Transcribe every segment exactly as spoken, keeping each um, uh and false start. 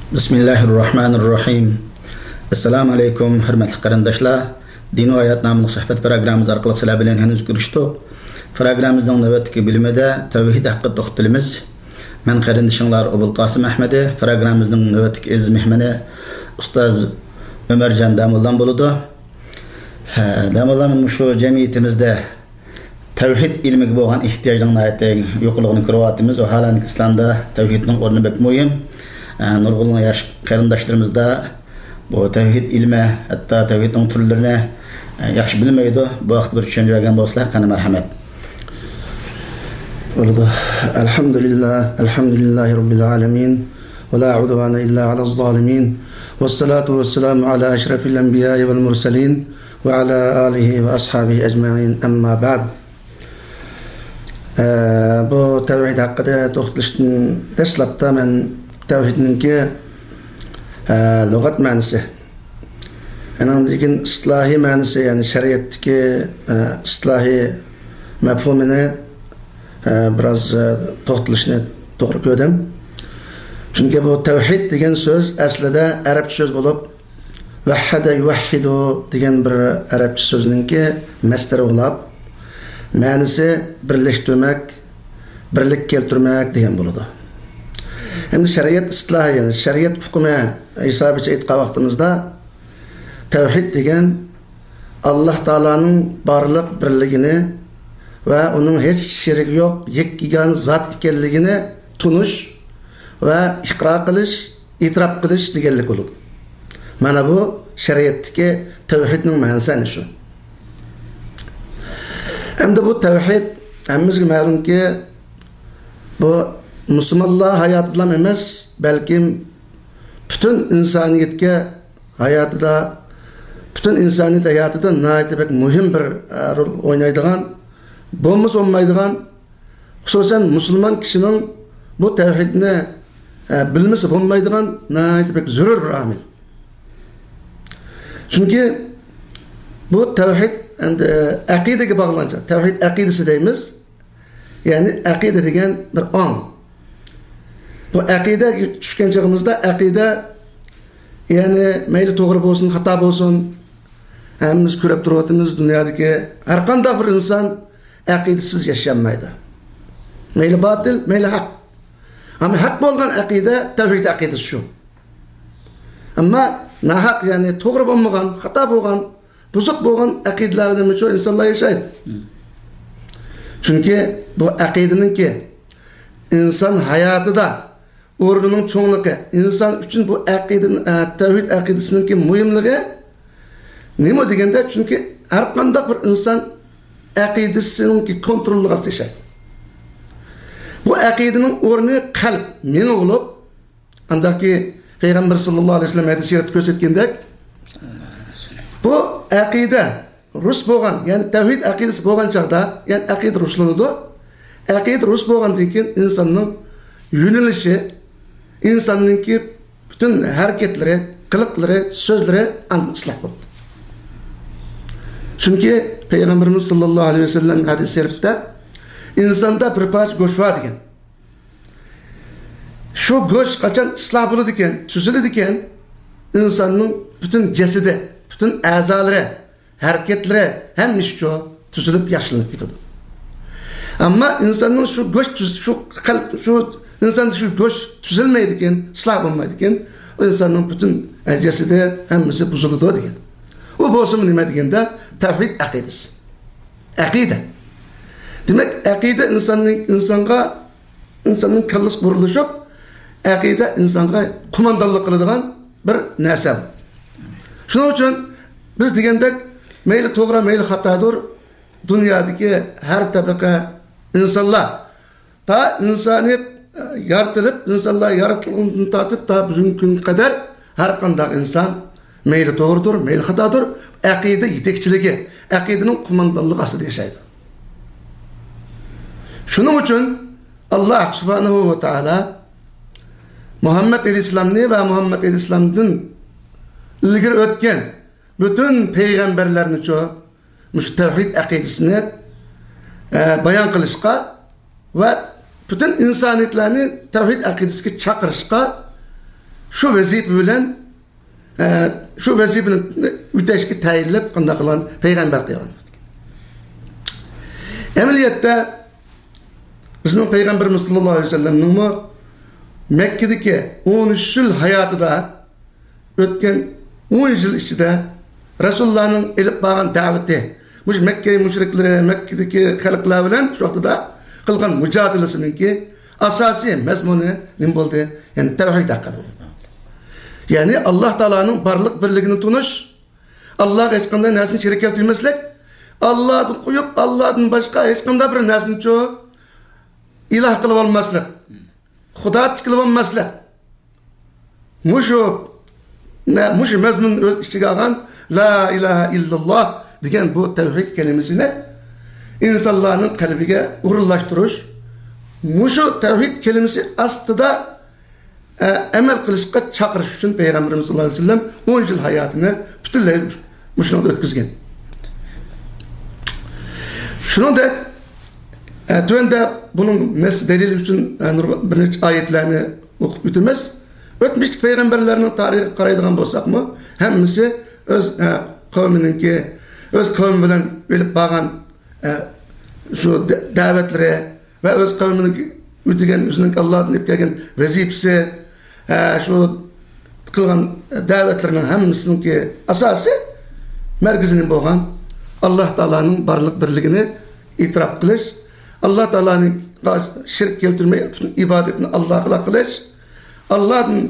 بىسمىللاھىررەھمانىررەھىم. ئەسسالامۇ ئەلەيكۇم، ھۆرمەتلىك قېرىنداشلار. دىن ۋە ھايات ناملىق سۆھبەت پروگراممىمىز ئارقىلىق سىلەر بىلەن يەنە كۆرۈشتۇق. پروگراممىمىزنىڭ نۆۋەتتىكى بۆلۈمىدە تەۋھىد ھەققىدە توختىلىمىز. مەن قېرىندىشىڭلار ئوبۇلقاسىم ئەھمىدى. پروگراممىمىزنىڭ نۆۋەتتىكى ئەزىز مېھمىنى ئۇستاز ئۆمەرجان داموللام بولىدۇ. ھە، داموللام، مۇشۇ جەمئىيىتىمىزدە تەۋھىد ئىلمىگە بولغان ئېھتىياجنىڭ ناھايىتى يۇقىرىلىقىنى كۆرۈۋاتىمىز. ۋاھالەنكى، ئىسلامدا تەۋھىدنىڭ ئورنى بەك مۇھىم. ئە، نۇرغۇنلىغان ياش قېرىنداشلىرىمىزدا بۇ تەۋھىد ئىلمى، ھەتتا تەۋھىدنىڭ تۈرلىرىنى، ئە، ياخشى بىلمەيدۇ. بۇ ھەقتە بىر چۈشەنچە بەرگەن بولسىلا، قېنى، مەرھەمەت. بولىدۇ. ئەلھەمدۇلىللا، ئەلھەمدۇلىللاھى رەببىل ئالەمىن. ۋە لا ئۇدۋانە ئىللا ئەلەز زالىمىن. ۋەسسالاتۇ ۋەسسالامۇ ئەلا ئەشرەفىل ئەنبىيائى ۋەل مۇرسەلىن. ۋە ئەلا ئالىھى ۋە ئەسھابىھى ئەجمەئىن. ئەمما بەئد. ئە، بۇ تەۋھىد ھەققىدە توختىلىشتىن دەسلەپتە مەن تەۋھىدنىڭكى، ئە، لۇغەت مەنىسى، ئاندىن كېيىن ئىستىلاھىي مەنىسى، يەنى شەرىئەتتىكى، ئە، ئىستىلاھىي مەپھۇمىنى، ئە، بىراز، ئە، توختىلىشنى توغرا كۆردۈم. چۈنكى بۇ تەۋھىد دېگەن سۆز ئەسلىدە ئەرەبچە سۆز بولۇپ، ۋەھھەدە يۇۋەھھىدۇ دېگەن بىر ئەرەبچە سۆزنىڭكى مەسدىرى بولۇپ، مەنىسى بىرلەشتۈرمەك، بىرلىككە كەلتۈرمەك دېگەن بولىدۇ. ئەمدى شەرىئەت ئىستىلاھى، يەنى شەرىئەت ئۇقۇمى ھېسابىچە ئېيتقان ۋاقتىمىزدا، تەۋھىد دېگەن ئاللا تائالانىڭ بارلىق بىرلىكىنى ۋە ئۇنىڭ ھېچ شېرىكى يوق، يەككە يېگانە زات ئىكەنلىكىنى تونۇش ۋە ئىقرار قىلىش، ئېتىراپ قىلىش دېگەنلىك بولىدۇ. مانا بۇ شەرىئەتتىكى تەۋھىدنىڭ مەنىسى ئەنە شۇ. ئەمدى بۇ تەۋھىد ھەممىمىزگە مەلۇمكى، بۇ مۇسۇلمانلار ھاياتىدىلا ئەمەس، بەلكىم پۈتۈن ئىنسانىيەتكە ھاياتىدا، پۈتۈن ئىنسانىيەت ھاياتىدا ناھايىتى بەك مۇھىم بىر، ئە، رول ئوينايدىغان، بولمىسا بولمايدىغان، خۇسۇسەن مۇسۇلمان كىشىنىڭ بۇ تەۋھىدنى، ئە، بىلمىسە بولمايدىغان ناھايىتى بەك زۆرۈر بىر ئامىل. چۈنكى بۇ تەۋھىد ئەمدى، ئە، ئەقىدىگە باغلانغان. تەۋھىد ئەقىدىسى دەيمىز. يەنى ئەقىدە دېگەن بىر ئاڭ. بۇ ئەقىدە چۈشكەن چېغىمىزدا ئەقىدە، يەنى مەيلى توغرا بولسۇن، خاتا بولسۇن، ھەممىمىز كۆرۈپ تۇرۇۋاتىمىز، دۇنيادىكى ھەر قانداق بىر ئىنسان ئەقىدىسىز ياشىيالمايدۇ. مەيلى باتىل، مەيلى ھەق. ئەمما ھەق بولغان ئەقىدە تەۋھىد ئەقىدىسى شۇ. ئەمما ناھەق، يەنى توغرا بولمىغان، خاتا بولغان، بۇزۇق بولغان ئەقىدىلەر بىلەن شۇ ئىنسانلار ياشايدۇ. چۈنكى بۇ ئەقىدىنىڭكى ئىنسان ھاياتىدا ئورنىنىڭ چوڭلۇقى، ئىنسان ئۈچۈن بۇ ئەقىدە، ئە، تەۋھىد ئەقىدىسىنىڭكى مۇھىملىقى نېمە دېگەندە، چۈنكى ھەر قانداق بىر ئىنسان ئەقىدىسىنىڭكى كونتروللۇقى ئاستىدا ياشايدۇ. بۇ ئەقىدىنىڭ ئورنى قەلب، مېڭە بولۇپ، ئانداقكى پەيغەمبەر ساللاللاھۇ ئەلەيھى ۋەسەللەم ھەدىس شەرىپتە كۆرسەتكەندەك، بۇ ئەقىدە رۇس بولغان، يەنى تەۋھىد ئەقىدىسى بولغان چاغدا، يەنى ئەقىدە رۇسلىنىدۇ. ئەقىدە رۇس بولغاندىن كېيىن ئىنساننىڭ يۆنىلىشى، ئىنساننىڭكى پۈتۈن ھەرىكەتلىرى، قىلىقلىرى، سۆزلىرى ئاندىن ئىسلاھ بولىدۇ. چۈنكى پەيغەمبىرىمىز ساللاللاھۇ ئەلەيھى ۋەسەللەم ھەدىس شەرىپتە، ئىنساندا بىر پارچە گۆش بار دېگەن. شۇ گۆش قاچان ئىسلاھ بولىدىكەن، تۈزۈلىدىكەن، ئىنساننىڭ پۈتۈن جەسىتى، پۈتۈن ئەزالىرى، ھەرىكەتلىرى، ھەممە ئىشى شۇ تۈزۈلۈپ ياخشىلىنىپ كېتىدۇ. ئەمما ئىنساننىڭ شۇ گۆش تۈز-، شۇ قەلب، شۇ ئىنساندا شۇ گۆش تۈزۈلمەيدىكەن، ئىسلاھ بولمايدىكەن، ئۇ ئىنساننىڭ پۈتۈن جەسىتى، ھەممىسى بۇزۇلىدۇ دېگەن. ئۇ بولسىمۇ نېمە دېگەندە، تەۋھىد ئەقىدىسى. ئەقىدە. دېمەك، ئەقىدە ئىنساننىڭ، ئىنسانغا، ئىنساننىڭ كاللىسى بۇرۇلۇشۇپ، ئەقىدە ئىنسانغا قوماندانلىق قىلىدىغان بىر نەرسە. شۇنىڭ ئۈچۈن بىز دېگەندەك، مەيلى توغرا، مەيلى خاتادۇر، دۇنيادىكى ھەر تەبىقە ئىنسانلار، تا ئىنسانىيەت يارىتىلىپ، ئىنسانلار ياراتقىنىدىن تارتىپ تا بۈگۈنكى كۈنگە قەدەر ھەر قانداق ئىنسان مەيلى توغرىدۇر، مەيلى خاتادۇر، ئەقىدە يېتەكچىلىكى، ئەقىدىنىڭ قوماندانلىقى ئاستىدا ياشايدۇ. شۇنىڭ ئۈچۈن ئاللاھ سۇبھانەھۇ ۋە تائالا مۇھەممەد ئەلەيھىسسالامنى ۋە مۇھەممەد ئەلەيھىسسالامدىن ئىلگىرى ئۆتكەن پۈتۈن پەيغەمبەرلەرنىچۇ مۇشۇ تەۋھىد ئەقىدىسىنى، ئە، بايان قىلىشقا ۋە پۈتۈن ئىنسانىيەتلەرنى تەۋھىد ئەقىدىسىگە چاقىرىشقا، شۇ ۋەزىپە بىلەن، ئە، شۇ ۋەزىپىنى ئۆتەشكە تەيىنلەپ قانداق قىلغان پەيغەمبەر قىلغان. ئەمەلىيەتتە بىزنىڭ پەيغەمبىرىمىز ساللاللاھۇ ئەلەيھى ۋەسەللەمنىڭمۇ مەككىدىكى ئون ئۈچ يىل ھاياتىدا، ئۆتكەن ئون يىل ئىچىدە رەسۇلۇللانىڭ ئېلىپ بارغان دەۋىتى، مۇشۇ مەككە مۇشرىكلىرى، مەككىدىكى خەلقلەر بىلەن شۇ ۋاقتىدا قىلغان مۇجادىلىسىنىڭكى ئاساسىي مەزمۇنى نېمە بولدى؟ يەنى تەۋھىد ھەققىدە بولدى. يەنى ئاللا تائالانىڭ بارلىق بىرلىكىنى تونۇش، ئاللاغا ھېچقانداق نەرسىنى شېرىك كەلتۈرمەسلىك، ئاللادىن قويۇپ، ئاللادىن باشقا ھېچقانداق بىر نەرسىنىچۇ ئىلاھ قىلىۋالماسلىق، خۇدا تىكلىۋالماسلىق. مۇشۇ، نە، مۇشۇ مەزمۇننى ئۆز ئىچىگە ئالغان لا ئىلاھە ئىللاللا دېگەن بۇ تەۋھىد كەلىمىسىنى ئىنسانلارنىڭ قەلبىگە ئورۇنلاشتۇرۇش، مۇشۇ تەۋھىد كەلىمىسى ئاستىدا، ئە، ئەمەل قىلىشقا چاقىرىش ئۈچۈن پەيغەمبىرىمىز ساللاللاھۇ ئەلەيھى ۋەسەللەم ئون يىل ھاياتىنى پۈتۈنلەي مۇشۇنىڭدا ئۆتكۈزگەن. شۇنىڭدەك، ئە، تۆۋەندە بۇنىڭ نەس دەلىلى ئۈچۈن، ئە، نۇرغۇن، بىر نەچچە ئايەتلەرنى ئوقۇپ ئۆتىمىز. ئۆتمۈشتىكى پەيغەمبەرلەرنىڭ تارىخىغا قارايدىغان بولساقمۇ، ھەممىسى ئۆز، ئە، قەۋمىنىڭكى، ئۆز قەۋمى بىلەن ئېلىپ بارغان، ئە، شۇ دە-، دەۋەتلىرى، ۋە ئۆز قەۋمىنىڭ ئۆتىگەن، ئۆزىنىڭ ئاللادىن ئېلىپ كەلگەن ۋەزىپىسى، ھە، شۇ قىلغان دەۋەتلىرىنىڭ ھەممىسىنىڭكى ئاساسىي مەركىزى نېمە بولغان؟ ئاللا تائالانىڭ بارلىق بىرلىكىنى ئېتىراپ قىلىش، ئاللا تائالانىڭ شېرىك كەلتۈرمەي پۈتۈن ئىبادەتنى ئاللاغىلا قىلىش، ئاللادىن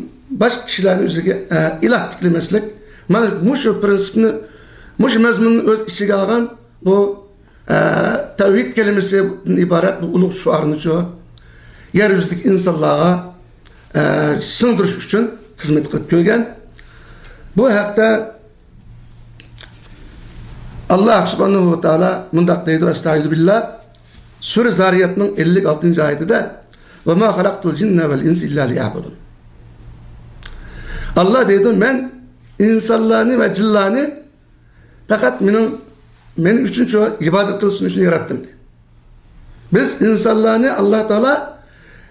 باشقا كىشىلەرنى ئۆزىگە، ئە، ئىلاھ تىكلىمەسلىك. مانا مۇشۇ پىرىنسىپنى، مۇشۇ مەزمۇننى ئۆز ئىچىگە ئالغان بۇ ئە، تەۋھىد كەلىمىسىدىن ئىبارەت بۇ ئۇلۇغ شوئارنىچۇ يەر يۈزىدىكى ئىنسانلارغا، ئە، سىڭدۈرۈش ئۈچۈن خىزمەت قىلىپ كەلگەن. بۇ ھەقتە ئاللا سۇبھانەھۇ ۋە تائالا مۇنداق دەيدۇ، ئەستەئىزۇ بىللا، سۈرە زارىياتنىڭ ئەللىك ئالتىنچى ئايىتىدە، ۋە ما خەلەقتۇل جىننە ۋەل ئىنسە ئىللا لىيەبۇدۇن. ئاللا دەيدۇ، مەن ئىنسانلارنى ۋە جىنلارنى پەقەت مېنىڭ، مېنىڭ ئۈچۈنچۇ ئىبادەت قىلسۇن ئۈچۈن ياراتتىم، دەيدۇ. بىز ئىنسانلارنى ئاللا تائالا،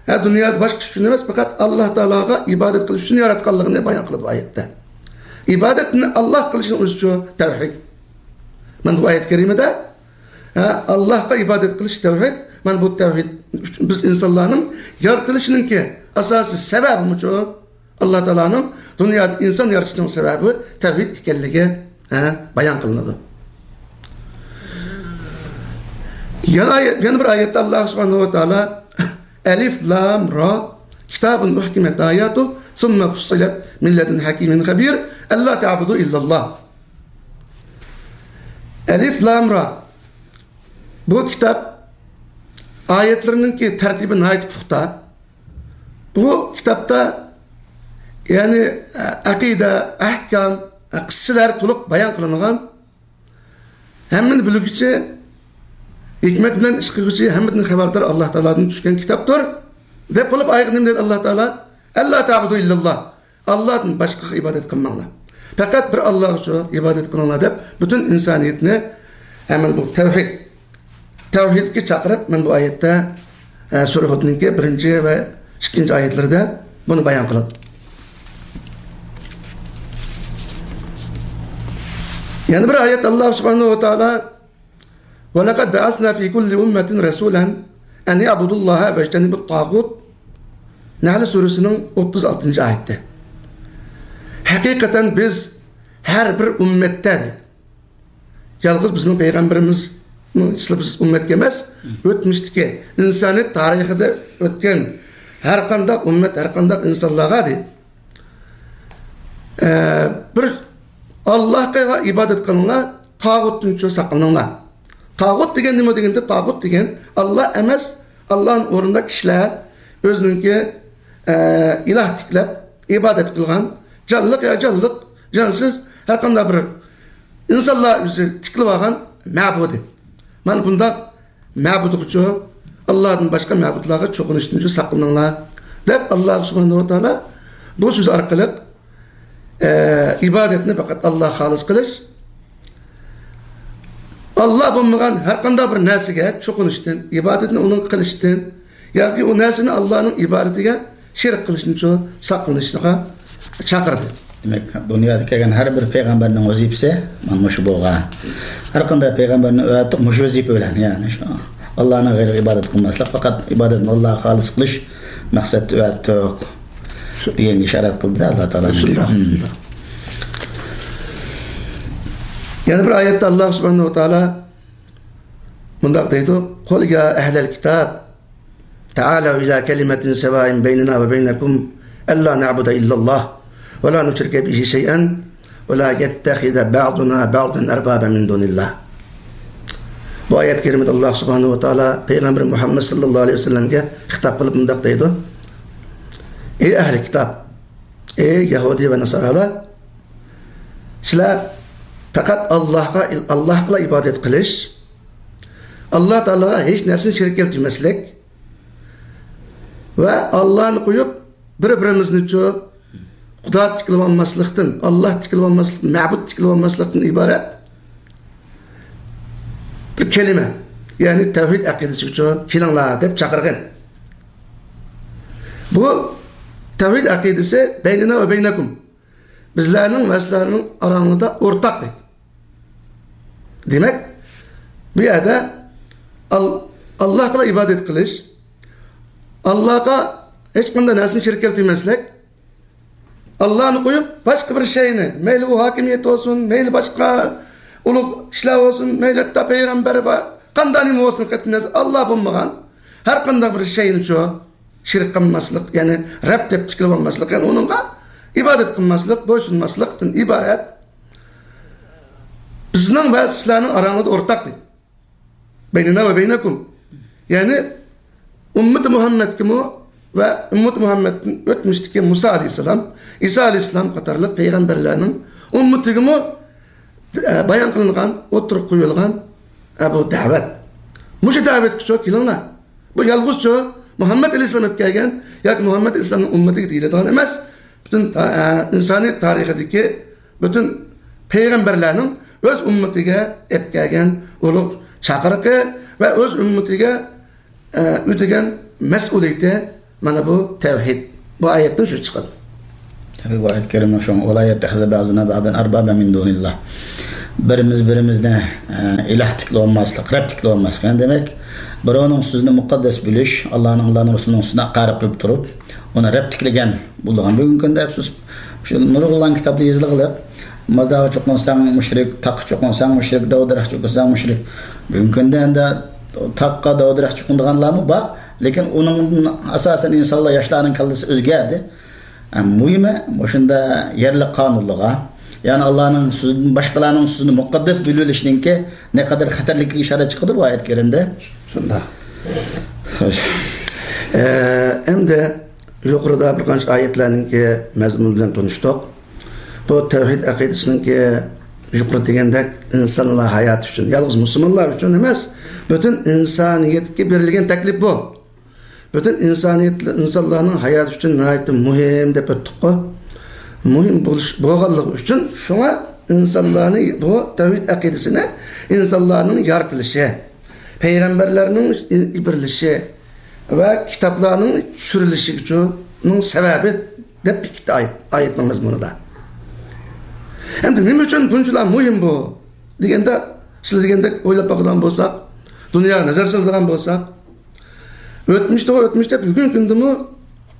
ھە، دۇنيادا باشقا ئىش ئۈچۈن ئەمەس، پەقەت ئاللا تائالاغا ئىبادەت قىلىش ئۈچۈن ياراتقانلىقىنى بايان قىلىدۇ ئايەتتە. ئىبادەتنى ئاللا قىلىشنىڭ ئۆزىچۇ تەۋھىد. مانا بۇ ئايەت كەرىمىدە، ھە، ئاللاغا ئىبادەت قىلىش تەۋھىد. مانا بۇ تەۋھىد بىز ئىنسانلارنىڭ يارىتىلىشىنىڭكى ئاساسىي سەۋەبىمۇچۇ؟ ئاللا تائالانىڭ دۇنيادا ئىنسان يارىتىشنىڭ سەۋەبى تەۋھىد ئىكەنلىكى، ھە، بايان قىلىنىدۇ. يەنە ئايەت، يەنە بىر ئايەتتە ئاللا سۇبھانەھۇ ۋە تائالا، ئەلىف لام را، كىتابۇن ئۇھكىمەت ئاياتۇ، سۇممە فۇسسىلەت مىن لەدۇن ھەكىمىن خەبىر، ئەللا تەبۇدۇ ئىللاللا. ئەلىف لام را. بۇ كىتاب ئايەتلىرىنىڭكى تەرتىبى ناھايىتى پۇختا. بۇ كىتابتا، يەنى، ئەقىدە، ئەھكام، قىسسىلەر تولۇق بايان قىلىنغان. ھەممىنى بىلگۈچى، ھېكمەت بىلەن ئىش قىلغۇچى، ھەممىدىن خەۋەردار ئاللا تائالادىن چۈشكەن كىتابتۇر، دەپ بولۇپ، ئايىغى نېمە دەيدۇ ئاللا تائالا؟ ئەللا تەبۇدۇ ئىللاللا. ئاللادىن باشقىغا ئىبادەت قىلماڭلار. پەقەت بىر ئاللاغىچۇ ئىبادەت قىلىڭلار دەپ، پۈتۈن ئىنسانىيەتنى، ھە، مانا بۇ تەۋھىد، تەۋھىدكە چاقىرىپ، مانا بۇ ئايەتتە، ھە، سۈرە ھۇدنىڭكى بىرىنچى ۋە ئىككىنچى ئايەتلىرىدە بۇنى بايان قىلىدۇ. يەنە بىر ئايەتتە ئاللا سۇبھانەھۇ ۋە تائالا، ۋە لەقەد بەئەسنا فى كۇللى ئۇممەتىن رەسۇلەن ئەن ئەبۇدۇللاھە ۋەجتەنىبۇت تاغۇت. نەھل سۈرىسىنىڭ ئوتتۇز ئالتىنچى ئايىتى. ھەقىقەتەن بىز ھەر بىر ئۈممەتتە، دەيدۇ. يالغۇز بىزنىڭ پەيغەمبىرىمىزنىڭ ئىچىدە بىز ئۈممەتكە ئەمەس، ئۆتمۈشتىكى ئىنسانىيەت تارىخىدا ئۆتكەن ھەر قانداق ئۈممەت، ھەر قانداق ئىنسانلارغا، دەيدۇ. ئە، بىر ئاللاھقا ئىبادەت قىلىڭلار، تاغۇتتىن چۆ ساقلىنىڭلار. تاغۇت دېگەن نېمە دېگەندە، تاغۇت دېگەن ئاللا ئەمەس، ئاللانىڭ ئورنىدا كىشىلەر ئۆزىنىڭكى، ئە، ئىلاھ تىكلەپ ئىبادەت قىلغان، جانلىق يا جانلىق، جانسىز، ھەر قانداق بىر ئىنسانلار ئۆزى تىكلىۋالغان مەبۇدى. مانا بۇنداق مەبۇدقىچۇ، ئاللادىن باشقا مەبۇدلارغا چوقۇنۇشتىن ساقلىنىڭلار، دەپ ئاللا سۇبھانەھۇ ۋە تائالا بۇ سۆز ئارقىلىق، ئە، ئىبادەتنى پەقەت ئاللاغا خالىس قىلىش، ئاللا بولمىغان ھەر قانداق بىر نەرسىگە چوقۇنۇشتىن، ئىبادەتنى ئۇنىڭغا قىلىشتىن ياكى ئۇ نەرسىنى ئاللانىڭ ئىبادىتىگە شېرىك قىلىشتىنچۇ ساقلىنىشىغا چاقىردى. دېمەك، دۇنيادا كەلگەن ھەر بىر پەيغەمبەرنىڭ ۋەزىپىسى مانا مۇشۇ بولغان. ھەر قانداق پەيغەمبەرنى ئەۋەتتۇق مۇشۇ ۋەزىپە بىلەن، يەنى شۇ ئاللانىڭ غەيرىگە ئىبادەت قىلماسلىق، پەقەت ئىبادەتنى ئاللاغا خالىس قىلىش مەقسەتتە ئەۋەتتۇق دېگەنگە ئىشارەت قىلدى ئاللا تائالا. شۇنداق، شۇنداق. يەنە بىر ئايەتتە ئاللا سۇبھانەھۇ ۋە تائالا مۇنداق دەيدۇ: قل يا أهل الكتاب تعالوا إلى كلمة سواء بيننا وبينكم ألا نعبد إلا الله ولا نشرك به شيئا ولا يتخذ بعضنا بعضا أربابا من دون الله. بۇ ئايەت كەرىمىدە ئاللا سۇبھانەھۇ ۋە تائالا پەيغەمبىرى مۇھەممەد ساللاللاھۇ ئەلەيھى ۋەسەللەمگە خىتاب قىلىپ مۇنداق دەيدۇ: ئەي ئەھلى كىتاب، ئەي يەھۇدىي ۋە ناسارالار، سىلەر پەقەت ئاللاھقا، ئاللاھقىلا ئىبادەت قىلىش، ئاللا تائالاغا ھېچ نەرسىنى شېرىك كەلتۈرمەسلىك ۋە ئاللانى قويۇپ بىر-بىرىمىزنىچۇ خۇدا تىكلىۋالماسلىقتىن، ئاللا تىكلىۋالماسلىقتىن، مەبۇد تىكلىۋالماسلىقتىن ئىبارەت بىر كەلىمە، يەنى تەۋھىد ئەقىدىسىگىچۇ كېلىڭلار دەپ چاقىرغان. بۇ تەۋھىد ئەقىدىسى بەينىنا ۋە بەينەكۇم، بىزلەرنىڭ ۋە سىلەرنىڭ ئاراڭلىدا ئورتاق دەيدۇ. دېمەك، بۇ يەردە ئال-، ئاللاھقىلا ئىبادەت قىلىش، ئاللاھقا ھېچقانداق نەرسىنى شېرىك كەلتۈرمەسلىك، ئاللانى قويۇپ باشقا بىر شەينى، مەيلى ئۇ ھاكىمىيەت بولسۇن، مەيلى باشقا ئۇلۇغ كىشىلەر بولسۇن، مەيلى ھەتتا پەيغەمبەر ۋە قانداق نېمە بولسۇن، قەتئىينەزەر ئاللا بولمىغان ھەر قانداق بىر شەينىچۇ شېرىك قىلماسلىق، يەنى رەب دەپ تىكلىۋالماسلىق، يەنى ئۇنىڭغا ئىبادەت قىلماسلىق، بويسۇنماسلىقتىن ئىبارەت بىزنىڭ ۋە سىلەرنىڭ ئاراڭلاردا ئورتاق دەيدۇ. بەينىنا ۋە بەينەكۇم. يەنى ئۈممىتى مۇھەممەدكىمۇ ۋە ئۈممىتى مۇھەممەدتىن ئۆتمۈشتىكى مۇسا ئەلەيھىسسالام، ئىسا ئەلەيھىسسالام قاتارلىق پەيغەمبەرلەرنىڭ ئۈممىتىگىمۇ، ئە، بايان قىلىنغان، ئوتتۇرىغا قويۇلغان، ئە، بۇ دەۋەت. مۇشۇ دەۋەتكىچۇ كېلىڭلار. بۇ يالغۇزچۇ مۇھەممەد ئەلەيھىسسالام ئېلىپ كەلگەن ياكى مۇھەممەد ئەلەيھىسسالامنىڭ ئۈممىتىگە دېيىلىدىغان ئەمەس. پۈتۈن تا-، ئە، ئىنسانىيەت تارىخىدىكى پۈتۈن پەيغەمبەرلەرنىڭ ئۆز ئۈممىتىگە ئېلىپ كەلگەن ئۇلۇغ چاقىرىقى ۋە ئۆز ئۈممىتىگە، ئە، يۈدىگەن مەسئۇلىيىتى مانا بۇ تەۋھىد. بۇ ئايەتتىن شۇ چىقىدۇ. تەبىئىي، بۇ ئايەت كەرىمە شۇڭا، «ولا يتخذ بعضنا بعضا أربابا من دون الله». بىرىمىز بىرىمىزنى، ئە، ئىلاھ تىكلىۋالماسلىق، رەب تىكلىۋالماسلىق. يەنى دېمەك، بىرەۋنىڭ سۆزىنى مۇقەددەس بىلىش، ئاللانىڭ، ئاللانىڭ رەسۇلىنىڭ سۆزىنى ھەققارەت قىلىپ تۇرۇپ، ئۇنى رەب تىكلىگەن بولىدىغان. بۈگۈنكى كۈندە ئەپسۇس، شۇ نۇرغۇنلىغان كىتابلار يېزىلغىلى، مازارغا چوقۇنساڭ مۇشرىك، تاغقا چوقۇنساڭ مۇشرىك، دەۋ-دەرەخ چوقۇنساڭ مۇشرىك. بۈگۈنكى كۈندە ئەمدى تاغقا، دەۋ-دەرەخ چوقۇنىدىغانلارمۇ بار، لېكىن ئۇنىڭدىن ئاساسەن ئىنسانلار، ياشلارنىڭ كاللىسى ئۆزگەردى. ئە، مۇھىمى، مۇشۇنداق يەرلىك قانۇنلارغا، يەنى ئاللانىڭ سۆزىدىن باشقىلارنىڭ سۆزىنى مۇقەددەس بىلىۋېلىشنىڭكى نەقەدەر خەتەرلىكىگە ئىشارەت چىقىدۇ بۇ ئايەت كەرىمدە. شۇنداق. خوش. ئە، ئەمدى يۇقىرىدا بىر قانچە ئايەتلەرنىڭكى مەزمۇنى بىلەن تونۇشتۇق. بۇ تەۋھىد ئەقىدىسىنىڭكى يۇقىرى دېگەندەك ئىنسانلار ھاياتى ئۈچۈن، يالغۇز مۇسۇلمانلار ئۈچۈن ئەمەس، پۈتۈن ئىنسانىيەتكە بېرىلگەن تەكلىپ بۇ. پۈتۈن ئىنسانىيەت، ئىنسانلارنىڭ ھاياتى ئۈچۈن ناھايىتى مۇھىم دەپ ئۆتتۇققۇ. مۇھىم بولۇش، بولغانلىقى ئۈچۈن شۇڭا ئىنسانلارنى بۇ تەۋھىد ئەقىدىسىنى ئىنسانلارنىڭ يارىتىلىشى، پەيغەمبەرلەرنىڭ ئىبېرىلىشى ۋە كىتابلارنىڭ چۈشۈرۈلۈشىنىڭ سەۋەبى دەپ ئىككى ئايەت، ئايەتنىڭ مەزمۇنىدا. ئەمدى نېمە ئۈچۈن بۇنچىلا مۇھىم بۇ دېگەندە، سىلەر دېگەندەك ئويلاپ باقىدىغان بولساق، دۇنياغا نەزەر سالىدىغان بولساق، ئۆتمۈشتە ئۆتمۈش دەپ بۈگۈنكى كۈندىمۇ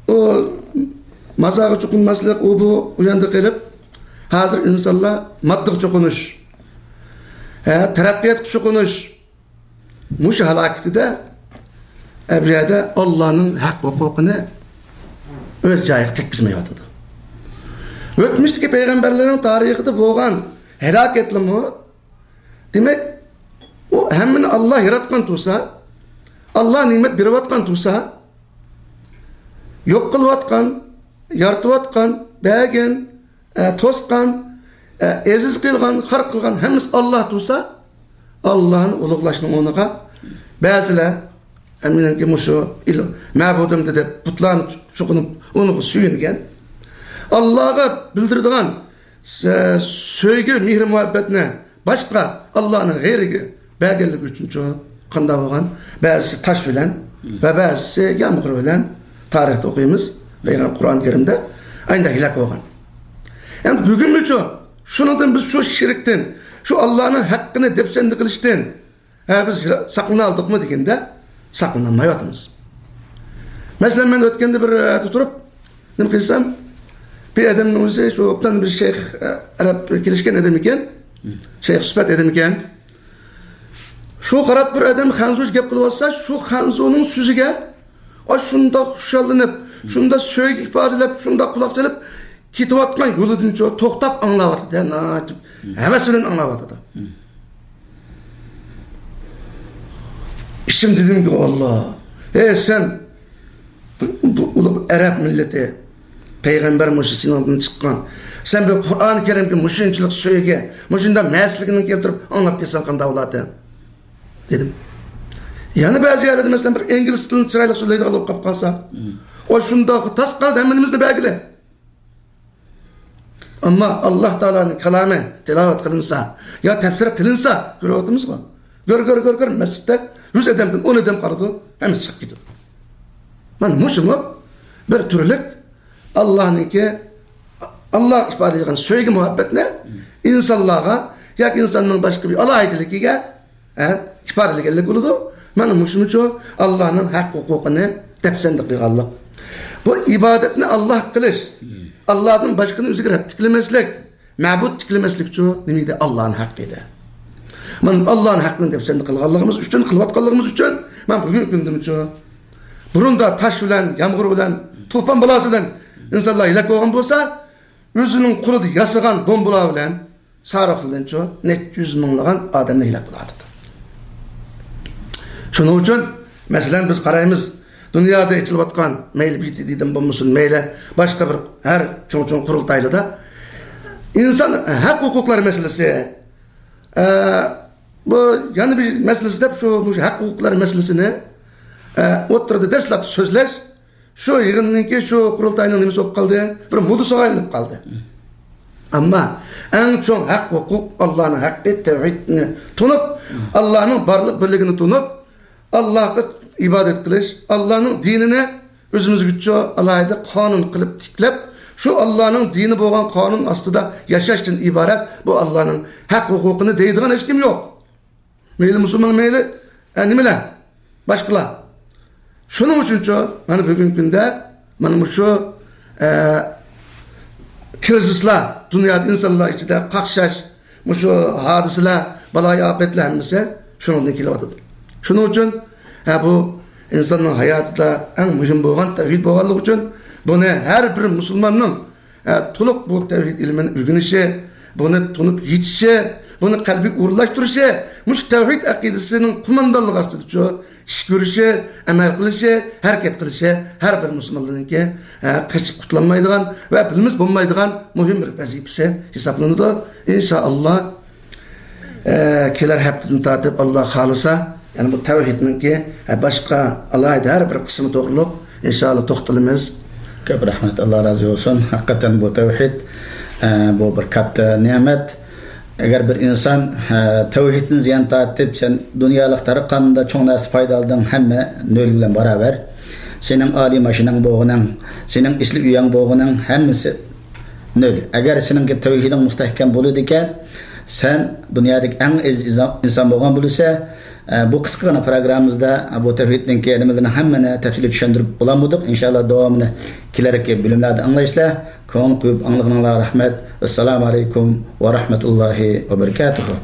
ئۇ مازارغا چوقۇنماسلىق، ئۇ بۇ، ئۇ ياندا قېلىپ، ھازىر ئىنسانلار ماددىغا چوقۇنۇش، ھە، تەرەققىياتقا چوقۇنۇش، مۇشۇ ھالاكىتىدە، ئە، بۇ يەردە ئاللانىڭ ھەق ھوقۇقىنى ئۆز جايىغا تەگكۈزمەيۋاتىدۇ. ئۆتمۈشتىكى پەيغەمبەرلەرنىڭ تارىخىدا بولغان ھالاكەتلىمۇ، دېمەك، ئۇ ھەممىنى ئاللا ياراتقان تۇرسا، ئاللا نېمەت بېرىۋاتقان تۇرسا، يوق قىلىۋاتقان، يارىتىۋاتقان، بەرگەن، ئە، توسقان، ئە، ئەزىز قىلغان، خار قىلغان ھەممىسى ئاللا تۇرسا، ئاللانى ئۇلۇغلاشنىڭ ئورنىغا بەزىلەر، ئە، مېنىڭكى مۇشۇ ئىل-، مەبۇدۇمدۇر دەپ بۇتلارنى چوقۇنۇپ، ئۇنىڭغا سۆيۈنگەن. ئاللاغا بىلدۈرىدىغان سە-، سۆيگۈ، مېھرى-مۇھەببەتنى باشقا ئاللانىڭ غەيرىگە بەرگەنلىكى ئۈچۈنچۇ قانداق بولغان؟ بەزىسى تاش بىلەن ۋە بەزىسى يامغۇر بىلەن، تارىختا ئوقۇيمىز، قۇرئان كەرىمدە ئاينىدا ھالاك بولغان. ئەمدى بۈگۈنمۇچۇ شۇنىڭدىن بىز شۇ شىركتىن، شۇ ئاللانىڭ ھەققىنى دەپسەندە قىلىشتىن، ھە، بىز ساقلىنالدۇقمۇ دېگەندە، ساقلىنالمايۋاتىمىز. مەسىلەن، مەن ئۆتكەندە بىر يەردە تۇرۇپ، نېمە قىلسام، بىر ئادەمنىڭ ئۆزى شۇ ئوبدان بىر شەيخ، ئە، ئەرەب كېلىشكەن ئادەم ئىكەن. شەيخ سۈپەت ئادەم ئىكەن. شۇ قاراپ بىر ئادەم خەنزۇچە گەپ قىلىۋاتسا، شۇ خەنزۇنىڭ سۆزىگە ئاشۇنداق خۇشاللىنىپ، شۇنداق سۆيگۈ ئىپادىلەپ، شۇنداق قۇلاق سېلىپ، كېتىۋاتقان يولىدىنچۇ توختاپ ئاڭلاۋاتىدۇ، ناھايىتى ھەۋەس بىلەن ئاڭلاۋاتىدۇ. ئىچىم دېدىمكى، ئاللا، ئەي سەن، بۇ، بۇ ئۇلۇغ ئەرەب مىللىتى، پەيغەمبەر مۇشۇ سېنىڭدىن چىققان. سەن بۇ قۇرئان كەرىمگە مۇشۇنچىلىق سۆيگۈ، مۇشۇنداق مەستلىكنى كەلتۈرۈپ ئاڭلاپ كەتسەڭ قانداق بولاتتى؟ دېدىم. يەنە بەزى يەرلەردە، مەسىلەن، بىر ئىنگلىز تىلىنى چىرايلىق سۆزلەيدىغان بولۇپ قاپ قالسا، ئۇ شۇنداق تاس قارا ھەممىمىزنى بەلگىلى. ئەمما ئاللا تائالانىڭ كالامى تىلاۋەت قىلىنسا يا تەپسىر قىلىنسا، كۆرۈۋاتىمىزغۇ. گۆر، گۆر، گۆر، گۆر، مەسچىتتە يۈز ئادەمدىن ئون ئادەم قالىدۇ، ھەممىسى چىقىپ كېتىدۇ. مانا مۇشۇمۇ بىر تۈرلۈك ئاللانىڭكى، ئاللاغا ئىپادىلەيدىغان سۆيگۈ مۇھەببەتنى ئىنسانلارغا ياكى ئىنساننىڭ باشقا بىر ئالاھىدىلىكىگە ھە، ئىپادىلىگەنلىك بولىدۇ. مانا مۇشۇمۇچۇ ئاللانىڭ ھەق ھوقۇقىنى دەپسەندە قىلغانلىق. بۇ ئىبادەتنى ئاللاغا قىلىش، ئاللادىن باشقىنى ئۆزىگە رەب تىكلىمەسلىك، مەبۇد تىكلىمەسلىكچۇ نېمە ئىدى؟ ئاللانىڭ ھەققى ئىدى. مانا ئاللانىڭ ھەققىنى دەپسەندە قىلغانلىقىمىز ئۈچۈن، قىلىۋاتقانلىقىمىز ئۈچۈن، مانا بۈگۈنكى كۈندىمۇچۇ بۇرۇندا تاش بىلەن، يامغۇر بىلەن، توپان بالاسى بىلەن ئىنسانلار ھېلاك بولغان بولسا، ئۆزىنىڭ قولىدا ياسىغان بومبىلار بىلەن ساراقلىنىچۇ نەچچە يۈز مىڭلىغان ئادەملەر ھېلاك بولۇۋاتىدۇ. شۇنىڭ ئۈچۈن، مەسىلەن، بىز قارايمىز، دۇنيادا ئېچىلىۋاتقان، مەيلى بى تى دىدىن بولمىسۇن، مەيلى باشقا بىر ھەر چوڭ-چوڭ قۇرۇلتايلىرىدا ئىنسان ھەق ھوقۇقلار مەسىلىسى، ئە، بۇ يەنە بىر مەسىلىسى دەپ شۇ، مۇشۇ ھەق ھوقۇقلار مەسىلىسىنى، ئە، ئوتتۇرىدا دەسلەپ سۆزلەش، شۇ يىغىننىڭكى، شۇ قۇرۇلتاينىڭ نېمىسى بولۇپ قالدى؟ بىر مودىسىغا ئايلىنىپ قالدى. ئەمما ئەڭ چوڭ ھەق ھوقۇق ئاللانىڭ ھەققى، تەۋھىدنى تونۇپ، ئاللانىڭ بارلىق بىرلىكىنى تونۇپ، ئاللاغا ئىبادەت قىلىش، ئاللانىڭ دىنىنى ئۆزىمىزگىچە ئالاھىدە قانۇن قىلىپ تىكلەپ، شۇ ئاللانىڭ دىنى بولغان قانۇن ئاستىدا ياشاشتىن ئىبارەت بۇ ئاللانىڭ ھەق ھوقۇقىنى دەيدىغان ھېچكىم يوق. مەيلى مۇسۇلمان، مەيلى، ئە، نېمىلەر، باشقىلار. شۇنىڭ ئۈچۈنچۇ، مانا بۈگۈنكى كۈندە، مانا مۇشۇ، ئە، كىرىزىسلار، دۇنيادا ئىنسانلار ئىچىدە قاقشاش، مۇشۇ ھادىسىلەر، بالايىئاپەتلەر ھەممىسى شۇنىڭدىن كېلىۋاتىدۇ. شۇنىڭ ئۈچۈن، ھە، بۇ ئىنساننىڭ ھاياتىدا ئەڭ مۇھىم بولغان تەۋھىد بولغانلىقى ئۈچۈن، بۇنى ھەر بىر مۇسۇلماننىڭ ھە، تولۇق بۇ تەۋھىد ئىلمىنى ئۆگىنىشى، بۇنى تونۇپ يېتىشى، بۇنى قەلبىگە ئورۇنلاشتۇرۇشى، مۇشۇ تەۋھىد ئەقىدىسىنىڭ قوماندانلىقى ئاستىدىچۇ ئىش كۆرۈشى، ئەمەل قىلىشى، ھەرىكەت قىلىشى ھەر بىر مۇسۇلمانلارنىڭكى، ھە، قېچىپ قۇتۇلالمايدىغان ۋە بىلمىسە بولمايدىغان مۇھىم بىر ۋەزىپىسى ھېسابلىنىدۇ. ئىنشائاللا، ئە، كېلەر ھەپتىدىن تارتىپ، ئاللا خالىسا، يەنى بۇ تەۋھىدنىڭكى، ئە، باشقا ئالاھىدە ھەر بىر قىسمى توغرۇلۇق، ئىنشائاللا، توختىلىمىز. كۆپ رەھمەت، ئاللا رازى بولسۇن. ھەقىقەتەن بۇ تەۋھىد، ئە، بۇ بىر كاتتا نېمەت. ئەگەر بىر ئىنسان، ئە، تەۋھىدتىن زىيان تارتىپ، سەن دۇنيالىق ھەر قانداق چوڭ نەرسە پايدا ئالدىڭ، ھەممە نۆل بىلەن باراۋەر. سېنىڭ ئالىي ماشىناڭ بولغىنىڭ، سېنىڭ ئېسىل ئۆيۈڭ بولغىنىڭ، ھەممىسى نۆل. ئەگەر سېنىڭكى تەۋھىدىڭ مۇستەھكەم بولىدىكەن، سەن دۇنيادىكى ئەڭ ئەزىز ئىنسان، ئىنسان بولغان بولسا، ئە، بۇ قىسقىغىنا پروگراممىمىزدا، ئە، بۇ تەۋھىدنىڭكى نېمىلىرىنى ھەممىنى تەپسىلىي چۈشەندۈرۈپ بولالمىدۇق. ئىنشائاللا، داۋامىنى كېلەركى بۆلۈملەردە ئاڭلايسىلەر. كۆڭۈل قويۇپ ئاڭلىغىنىڭلارغا رەھمەت. ۋەسسالامۇ ئەلەيكۇم ۋە رەھمەتۇللاھى ۋە بەرىكاتۇھۇ.